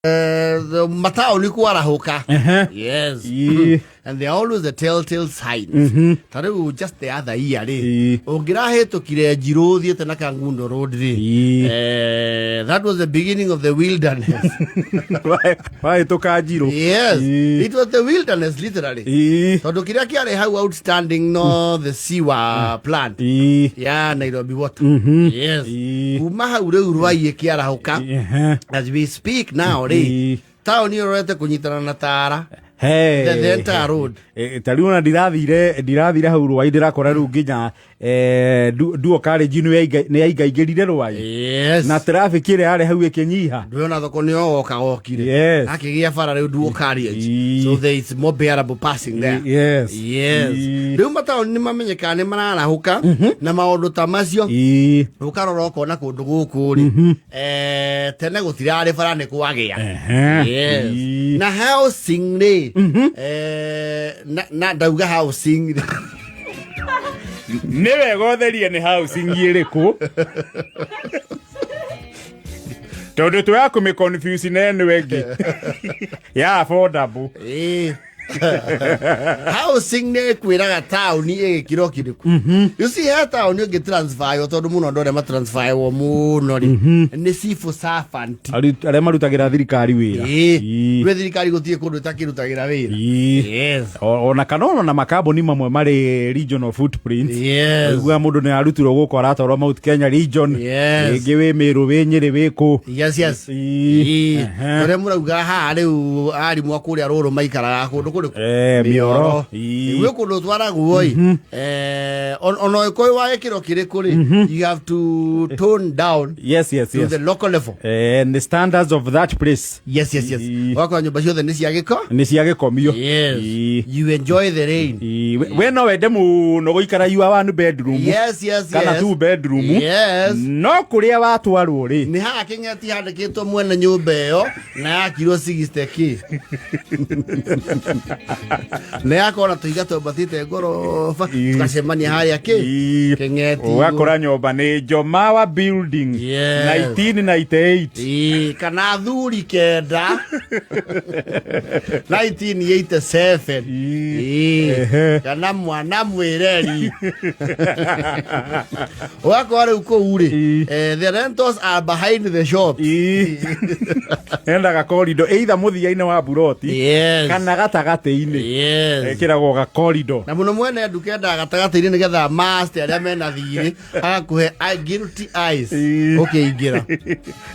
Mataũni kwarahũka. Yes. And they are always the telltale signs. Ta rĩu just the other year rĩ, ũngĩrahĩtũkire Njirũ ũthiĩte na Kangundo Road rĩ, that was the beginning of the wilderness. Wahĩtũka Njirũ. Yes. It was the wilderness literally, tondũ kĩrĩa kĩarĩ hau outstanding no the sewer plant ya Nairobi Water. Yes. Kuma hau rĩu Rwai ĩkĩarahũka. As we speak now rĩ, taũni ĩrorete kũnyitana na tara. Hey. The entire road. Ta rĩu ona ndirathire hau Rwai, ndĩrakora rĩu nginya duo carriage nĩ yaingaingĩrire Rwai na traffic ĩrĩa yarĩ hau ĩkĩnyiha. Ndwĩona thoko nĩ ogoka gokire, akĩgĩa bara rĩu dual carriage, so there is more bearable passing there. Yes. Rĩu mataũni nĩ mamenyekaga nĩ mararahũka na maũndũ ta macio. Ũkarora ũkona kũndũ gũkũ rĩ, tene gũtirarĩ bara, nĩ kwagĩa. Yes. Na housing rĩ, na ndauga housing rĩ, Nĩ wega ũtherie nĩ housing ĩrĩkũ, tondũ twaya kũmĩ confuse na ĩno ĩngĩ ya affordable. Ĩĩ. Housing nĩ ĩkwĩraga taũni ĩgĩkĩro kĩrĩkũ. You see, he taũni ũngĩ transferwo, tondũ mũno andũ arĩa matransferwo mũno rĩ, nĩ civil servant. Arĩa marutagĩra thirikari wĩra. Gwĩ thirikari gũtirĩ kũndũ ĩtakĩrutagĩra wĩra. Ona kana ona makambuni mamwe marĩ regional footprints. Ũiguaga mũndũ nĩ arutirwo gũkũ, aratwarwo Mount Kenya region. Rĩngĩ wĩ Mĩrũ, wĩ Nyĩrĩ, wĩ kũ. Ũrĩa mũrauga haha rĩu, arimũ a kũrĩa Rũrũ maikaraga kũndũ kũrĩkũ? Mĩoro. Gwĩ kũndũ twaragwo ĩ, ona ũgĩkorwo wa gĩkĩro kĩrĩkũ rĩ, you have to tone down to the local level. The standards of that place. Yes. Ũgakora nyũmba ciothe nĩ cia gĩko. Nĩ cia gĩkomio. You enjoy the rain. We no wende mũno gũikara your one bedroom kana two bedroom, no kũrĩa watwarwo rĩ, Nĩ haha kĩng'eti handĩkĩtwo mwene nyũmba ĩyo na yakirwo 60K na yakorwo na tũiga twambatĩte ngoroba, tũgacemania harĩa kĩ kĩng'eti. Ũgakora nyũmba nĩ Jomawa building 1998. Ĩĩ, kana thuri kenda 1987. Ĩĩ, kana mwana mwĩreri, ũgakora rĩu kũu rĩ, the rentals are behind the shop. Endaga korido either mũthia-inĩ wa buroti kana gatagatĩ-inĩ. Ĩkĩragwo gakorido. Na mũno mwene nduka endaga gatagatĩ-inĩ nĩgetha master arĩa mena thirĩ agakũhe guilty eyes ũkĩingĩra.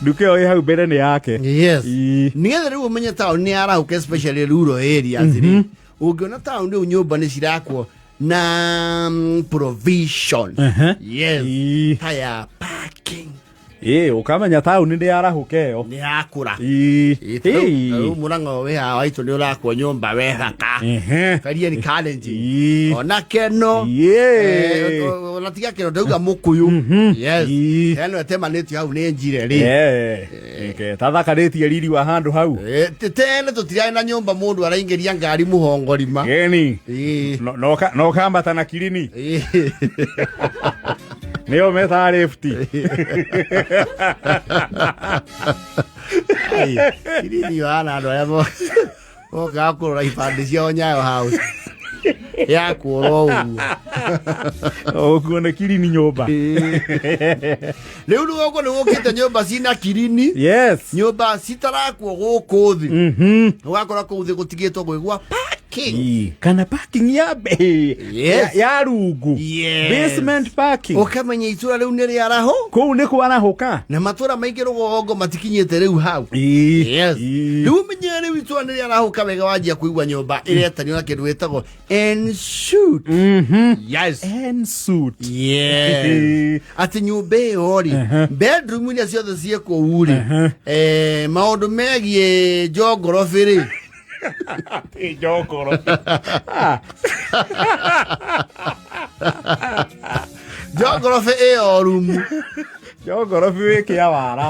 Nduka ĩyo ĩ hau mbere nĩ yake. Nĩgetha rĩu ũmenye taũni nĩ yarahũka, especially rural areas rĩ, ũngĩona taũni rĩu nyũmba nĩ cirakwo na provision ta ya parking. Ĩ, ũkamenya taũni nĩ yarahũka ĩyo. Nĩ yakũra. Rĩu mũrang'o wĩ haha waitũ nĩ ũrakwo nyũmba we thaka. Karia nĩ challenging. Ona keno. Ona tiga keno, ndauga mũkũyũ. Yes. Heno ĩtemanĩtio hau nĩ njire rĩ. Tathakarĩtie riri wa handũ hau. Tene tũtirarĩ na nyũmba mũndũ araingĩria ngari mũhongorima. Ĩni. No ũkambata na kirini. Nĩyo metaga lift. Ai, kirini yohana andũ arĩa mokaga kũrora ibandĩ ciao Nyayo House yakũrwo ũguo. Ũguo nĩ kirini nyũmba. Rĩu rũgongo nĩ gũkĩte nyũmba cina kirini. Nyũmba citarakwo gũkũ thĩ, ũgakora kũu thĩ gũtigĩtwo gwĩ gwa parking. Kana parking ya ya rungu. Basement parking. Ũkamenya itũra rĩu nĩ rĩaraho. Kũu nĩ kwarahũka. Na matũra maingĩ rũgongo matikinyĩte rĩu hau. Rĩu ũmenye rĩu itũra nĩ rĩarahũka wega, wanjia kũigua nyũmba ĩretanio na kĩndũ gĩtagwo en suite. Yes. En suite. Yes. Atĩ nyũmba ĩyo rĩ, bedroom iria ciothe ciĩ kũu rĩ, maũndũ megiĩ njongorobĩ rĩ. Njongoro. Njongorobĩ ĩyo rumu. Njongorobi wĩ kĩawara.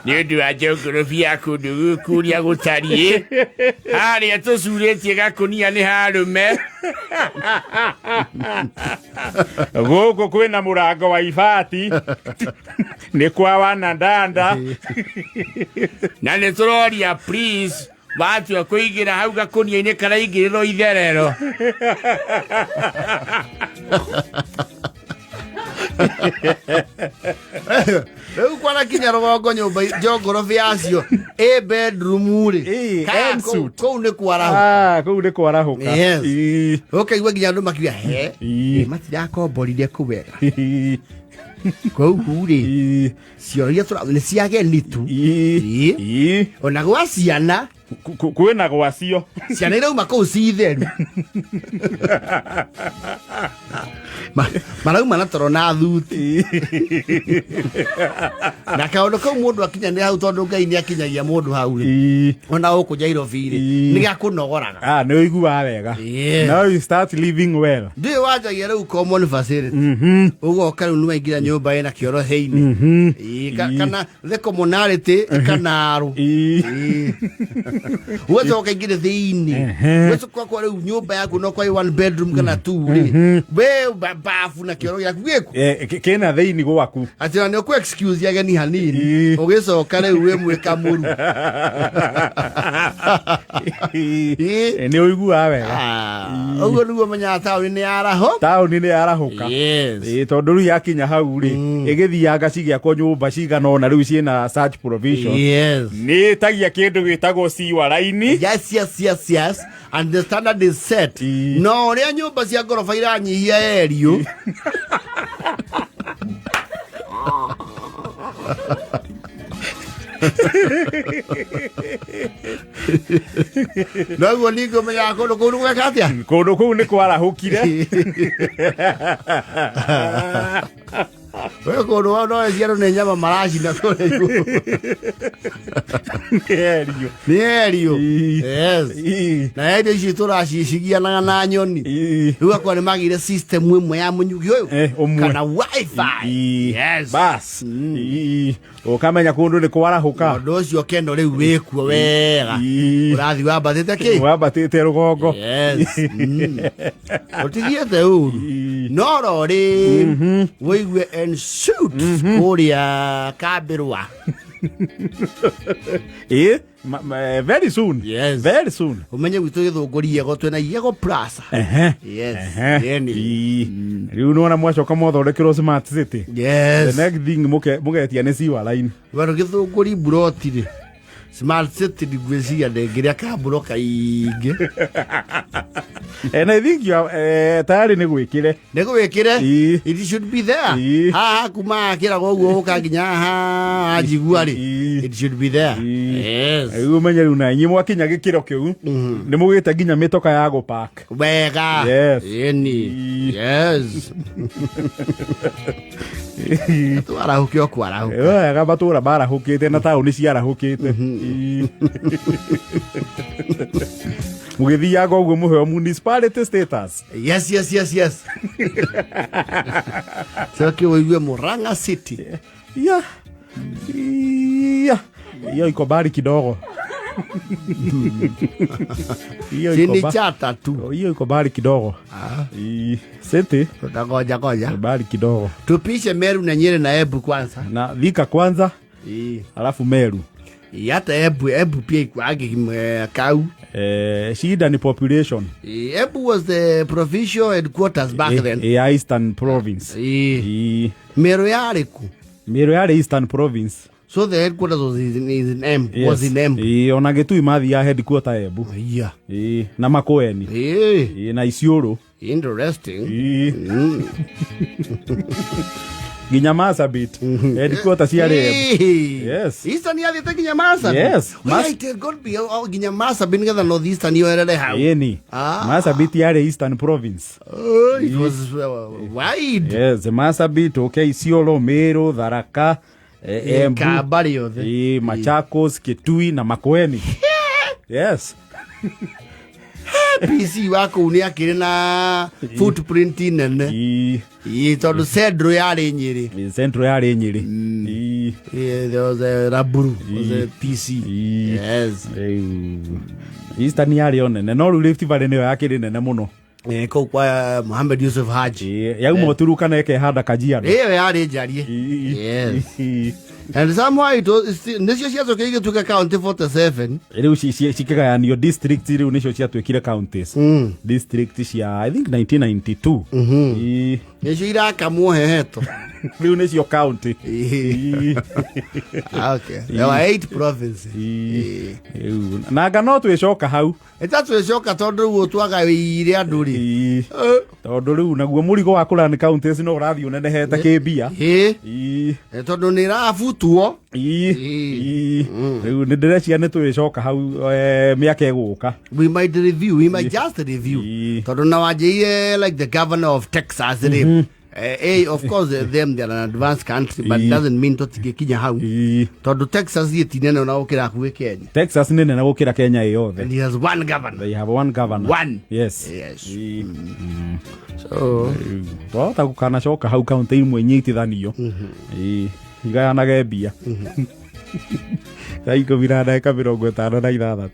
Nĩ ũndũ wa njongorobi ya kũndũ gũkũ ũrĩa gũtariĩ, harĩa tũcurĩtie gakũnia nĩ harũme. Gũkũ kwĩna mũrango wa ibati nĩ kwa wanandanda. Na nĩ tũroria please, watua kũigĩra hau gakũnia-inĩ karaigĩrĩrwo itherero. Rĩu kwarakinya rũgongo nyũmba njongorobi yacio ĩ bedroom rĩ. Ĩ, Ka- en kũu suite. kũu nĩ kwarahu. Ah, kũu nĩ kwarahũka. Yes. Ĩ, Ũkaigua nginya andũ makiuga he Ĩ. ĩ, matirakomborire kũu wega ĩ, kũu rĩ ĩ, cioria nĩ cia ageni tu. Ĩ, Ĩ. ĩ. Ona gwa ciana. Kwĩna gwacio. Ciana irauma kũu ci theru. Marauma na toro na thuti. Na kaũndũ kau mũndũ akinyanĩra hau, tondũ Ngai nĩ akinyagia mũndũ hau rĩ. Ona gũkũ Nairobi rĩ, nĩ gakũnogoraga. Ah, nĩ ũiguaga wega. Yes. Now you start living well. Ndũĩ wanjagia rĩu common facility. Ũgoka rĩu nĩwaingĩra nyũmba ĩna kĩoro thĩinĩ. Ĩĩ, kana the commonality ĩkanarũ. Ĩ. Ũgacoka ũkaingĩra thĩinĩ. Ũgacoka kwa rĩu nyũmba yaku no kwa one bedroom kana two rĩ, we bafu na kĩoro gĩaku gĩku. Eh, kĩna thĩinĩ gwaku. Atĩ ona nĩ ũkũ excuse ageni hanini. Ĩ. Ũgĩcoka rĩu wĩ mwĩkamũru. Ĩ. Eh, nĩ ũiguaga wega. Ah, ũguo nĩguo menyaga taũni nĩ yaraho. Taũni nĩ yarahũka. Yes. Ĩ, tondũ rĩu yakinya hau rĩ, ĩgĩthianga cigĩakwo nyũmba cigana ũna rĩu ciĩna such provision. Yes. Nĩ ĩtagia kĩndũ gĩtagwo sewer line. Yes, and the standard is set. Ĩ. No ũrĩa nyũmba cia ngoroba iranyihia eriũ. Noguo ningĩ ũmenyaga kũndũ kũu nĩ gweka atĩa. Kũndũ kũu nĩ kwarahũkire. We kũndũ wao no ciarũ nĩ nyama maracina kũrĩa igũrũ. Nĩ eriũ. Nĩ eriũ. Ĩ. Yes. Ĩ. Na irio ici tũracicigianaga na nyoni. Ĩ. Rĩu akorwo nĩ magĩire system ĩmwe ya mũnyugi ũyũ Eh, ũmwe. kana wifi. Ĩ. Yes. Bas. Ĩ. Ũkamenya kũndũ nĩ kwarahũka. Ũndũ ũcio kendo rĩu wĩkuo wega. Ĩ. Ũrathiĩ wambatĩte kĩ? Wambatĩte rũgongo. Yes. Ũtithiĩte ũru. Ĩ. No rorĩ wĩigue en suit kũrĩa Kambĩrwa. Ĩ, very soon. Yes. Very soon. Ũmenye gwitũ Gĩthũngũri Yego twĩna Yego Plaza. Yes. Yeni. Ĩ. Rĩu nĩwona mwacoka mwathondekerwo smart city. Yes. The next thing mũgetia nĩ sewer line. Wero Gĩthũngũri mburoti rĩ, smart city ngwĩciria ndĩngĩrĩa kamburo kaingĩ. And I think you are, tayari nĩ gwĩkĩre. Nĩ gwĩkĩre. Ĩ. It should be there. Ĩ. Haha kuma akĩragwo ũguo ũka nginya haha njigua rĩ, Ĩ. it should be there. Ĩ. Yes. Rĩu ũmenye rĩu na inyuĩ mwakinya gĩkĩro kĩu nĩ mũgĩte nginya mĩtoka ya gũpark. Wega. Yes. Ĩni. Ĩ. Yes. Twarahũke o kwarahũka. Wega matũra marahũkĩte na taũni ciarahũkĩte. Ĩ. Mũgĩthiaga ũguo mũheo municipality status. Yes. Coke ũigue Murang'a City. Ya. Ya. Hiyo iko mbali kidogo. Hiyo iko Chini ba- chata tu. Hiyo iko mbali kidogo. Ĩ, City Tutagoja goja. mbali kidogo. Tupishe Meru na Nyeri na Embu kwanza. Na Thika kwanza Ĩ. alafu Meru. Ĩ, hata Embu pia ikuangi kau. Eh, shida ni population. Ĩ, Embu was the provincial headquarters back then. Ya Eastern Province. Ĩ. Ĩ. Meru yarĩ ku? Meru yarĩ Eastern Province. So the headquarters was in Embu. Was in Embu. Ĩ, ona Gĩtui mathiaga headquarter Embu. Yeah. Ĩ, na Makueni. Ĩ. Ĩ, na Isiolo. Interesting. Ĩ. Nginya Marsabit. Headquarter ciarĩ Embu. Ĩ. Yes. Eastern yathiĩte nginya Marsabit. Yes. Well, it could be nginya Marsabit nĩgetha North Eastern yoerere hau. Ĩni. Ah. Marsabit yarĩ Eastern Province. Oh, it was wide. Yes, Marsabit, okay, Isiolo, Meru, Tharaka, Embu. Kamba rĩothe. Ĩ, Machakos, Kitui na Makueni. Yes. PC wa kũu nĩ akĩrĩ na footprint nene. Ĩĩ, tondũ Central yarĩ Nyĩrĩ. Central yarĩ Nyĩrĩ. Yeah, there was a Raburu, was a PC. Yes. Rĩu Eastern yarĩ o nene, no rĩu Rift Valley nĩyo yakĩrĩ nene mũno. Kũu kwa Mohamed Yusuf Haji. Yauma Turukana ĩkehanda Kajiado. Ĩyo yarĩ njarie. Yes. And somehow it was, nĩcio ciacokire igĩtuĩka county 47. Rĩu cikĩgayanio district, rĩu nĩcio ciatuĩkire counties. District cia, I think, 1992. Nĩcio irakamwo heheto. Rĩu nĩcio county. Okay. There were eight provinces. Rĩu nanga no twĩcoka hau. Ĩtatwĩcoka tondũ rĩu twagaĩire andũ rĩ. Tondũ rĩu naguo mũrigo wa kũrani counties no ũrathiĩ ũnenehete kĩmbia. Tondũ nĩ ĩrabutwo. Rĩu nĩ ndĩreciria nĩ tũrĩcoka hau mĩaka ĩgũka. We might review, we might just review. Tondũ na wanjĩire like the governor of Texas rĩ. Of course, them, they are an advanced country, but doesn't mean tũtingĩkinya hau. Tondũ Texas ĩ nene ona gũkĩra hakuhĩ Kenya. Texas nĩ nene gũkĩra Kenya ĩ yothe. And he has one governor. They have one governor. One. Yes. Yes. So Twahota gũkanacoka hau kaunti imwe inyitithanio. Igayanage mbia. 10:56.